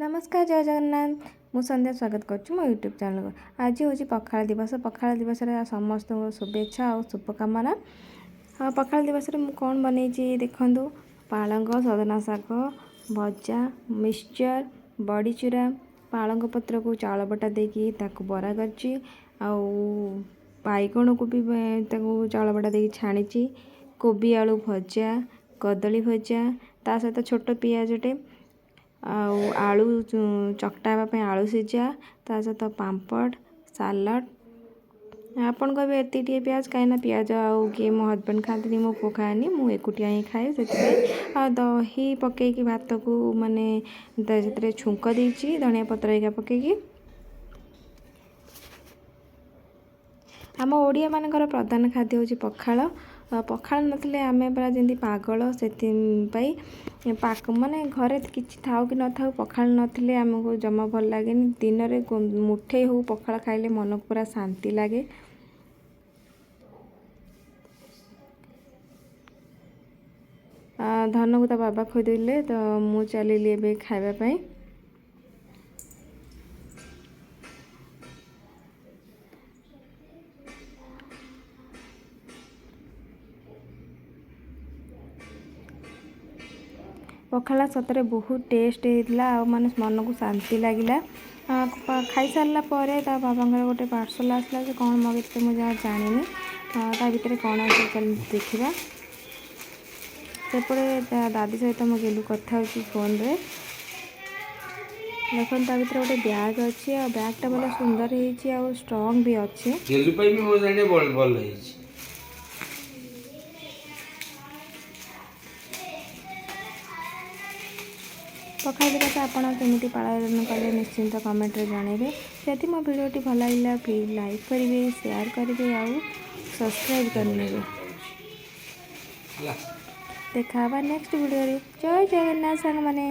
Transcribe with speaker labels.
Speaker 1: ନମସ୍କାର, ଜୟ ଜଗନ୍ନାଥ। ମୁଁ ସନ୍ଧ୍ୟା, ସ୍ୱାଗତ କରୁଛି ମୋ ୟୁଟ୍ୟୁବ୍ ଚ୍ୟାନେଲକୁ। ଆଜି ହେଉଛି ପଖାଳ ଦିବସ। ପଖାଳ ଦିବସରେ ସମସ୍ତଙ୍କୁ ଶୁଭେଚ୍ଛା ଆଉ ଶୁଭକାମନା। ଆଉ ପଖାଳ ଦିବସରେ ମୁଁ କ'ଣ ବନେଇଛି ଦେଖନ୍ତୁ। ପାଳଙ୍ଗ ସଜନା ଶାଗ ଭଜା, ମିକ୍ସଚର୍, ବଡ଼ିଚୁରା। ପାଳଙ୍ଗ ପତ୍ରକୁ ଚାଉଳ ବଟା ଦେଇକି ତାକୁ ବରା କରିଛି, ଆଉ ବାଇଗଣକୁ ବି ତାକୁ ଚାଉଳ ବଟା ଦେଇକି ଛାଣିଛି। କୋବି ଆଳୁ ଭଜା, କଦଳୀ ଭଜା, ତା ସହିତ ଛୋଟ ପିଆଜଟେ ଆଉ ଆଳୁ ଚକଟା ହେବା ପାଇଁ ଆଳୁ ସିଝା, ତା ସହିତ ପାମ୍ପଡ଼, ସାଲାଡ଼। ଆପଣ କହିବେ ଏତିକି ଟିକେ ପିଆଜ କାହିଁକିନା ପିଆଜ ଆଉ କିଏ ମୋ ହଜବେଣ୍ଡ ଖାଆନ୍ତିନି, ମୋ ପୁଅ ଖାଏନି, ମୁଁ ଏକୁଟିଆ ହିଁ ଖାଏ ସେଥିପାଇଁ। ଆଉ ଦହି ପକେଇକି ଭାତକୁ ମାନେ ସେଥିରେ ଛୁଙ୍କ ଦେଇଛି, ଧନିଆ ପତ୍ର ହେରିକା ପକେଇକି। ଆମ ଓଡ଼ିଆମାନଙ୍କର ପ୍ରଧାନ ଖାଦ୍ୟ ହେଉଛି ପଖାଳ। ପଖାଳ ନଥିଲେ ଆମେ ପୁରା ଯେମିତି ପାଗଳ। ସେଥିପାଇଁ ମାନେ ଘରେ କିଛି ଥାଉ କି ନଥାଉ, ପଖାଳ ନଥିଲେ ଆମକୁ ଜମା ଭଲ ଲାଗେନି। ଦିନରେ ମୁଠେ ହଉ ପଖାଳ ଖାଇଲେ ମନକୁ ପୁରା ଶାନ୍ତି ଲାଗେ। ଧନକୁ ତା ବାବା ଖୋଇଦେଲେ ତ ମୁଁ ଚାଲିଲି ଏବେ ଖାଇବା ପାଇଁ। ପଖାଳ ସତରେ ବହୁତ ଟେଷ୍ଟ ହେଇଥିଲା ଆଉ ମାନେ ମନକୁ ଶାନ୍ତି ଲାଗିଲା। ଖାଇସାରିଲା ପରେ ତା ବାବାଙ୍କର ଗୋଟେ ପାର୍ସଲ ଆସିଲା। ସେ କ'ଣ ମଗେଇଥିଲେ ମୁଁ ଯାହା ଜାଣିନି। ତା ଭିତରେ କ'ଣ ଅଛି ଚାଲ ଦେଖିବା। ସେପଟେ ତା ଦାଦି ସହିତ ମୁଁ ଗେଲୁ କଥା ହେଉଛି ଫୋନ୍ରେ। ଦେଖନ୍ତୁ, ତା ଭିତରେ ଗୋଟେ ବ୍ୟାଗ୍ ଅଛି ଆଉ ବ୍ୟାଗ୍ଟା ଭଲ ସୁନ୍ଦର ହେଇଛି ଆଉ ଷ୍ଟ୍ରଙ୍ଗ ବି ଅଛି।
Speaker 2: ଗେଲୁ ପାଇଁ ବି ମୋ ଜାଣେ ଭଲ ହେଇଛି।
Speaker 1: ପଖାଳ ଦିବସ ଆପଣ କେମିତି ପାଳନ କଲେ, ନିଶ୍ଚିନ୍ତ କମେଣ୍ଟରେ ଜଣାଇବେ। ଯଦି ମୋ ଭିଡ଼ିଓଟି ଭଲ ଲାଗିଲା, ପ୍ଲିଜ୍ ଲାଇକ୍ କରିବେ, ସେୟାର କରିବେ ଆଉ ସବସ୍କ୍ରାଇବ୍ କରିନେବେ।
Speaker 2: ହେଲା।
Speaker 1: ଦେଖା ହେବା ନେକ୍ସଟ ଭିଡ଼ିଓରେ। ଜୟ ଜଗନ୍ନାଥ ସାଙ୍ଗମାନେ।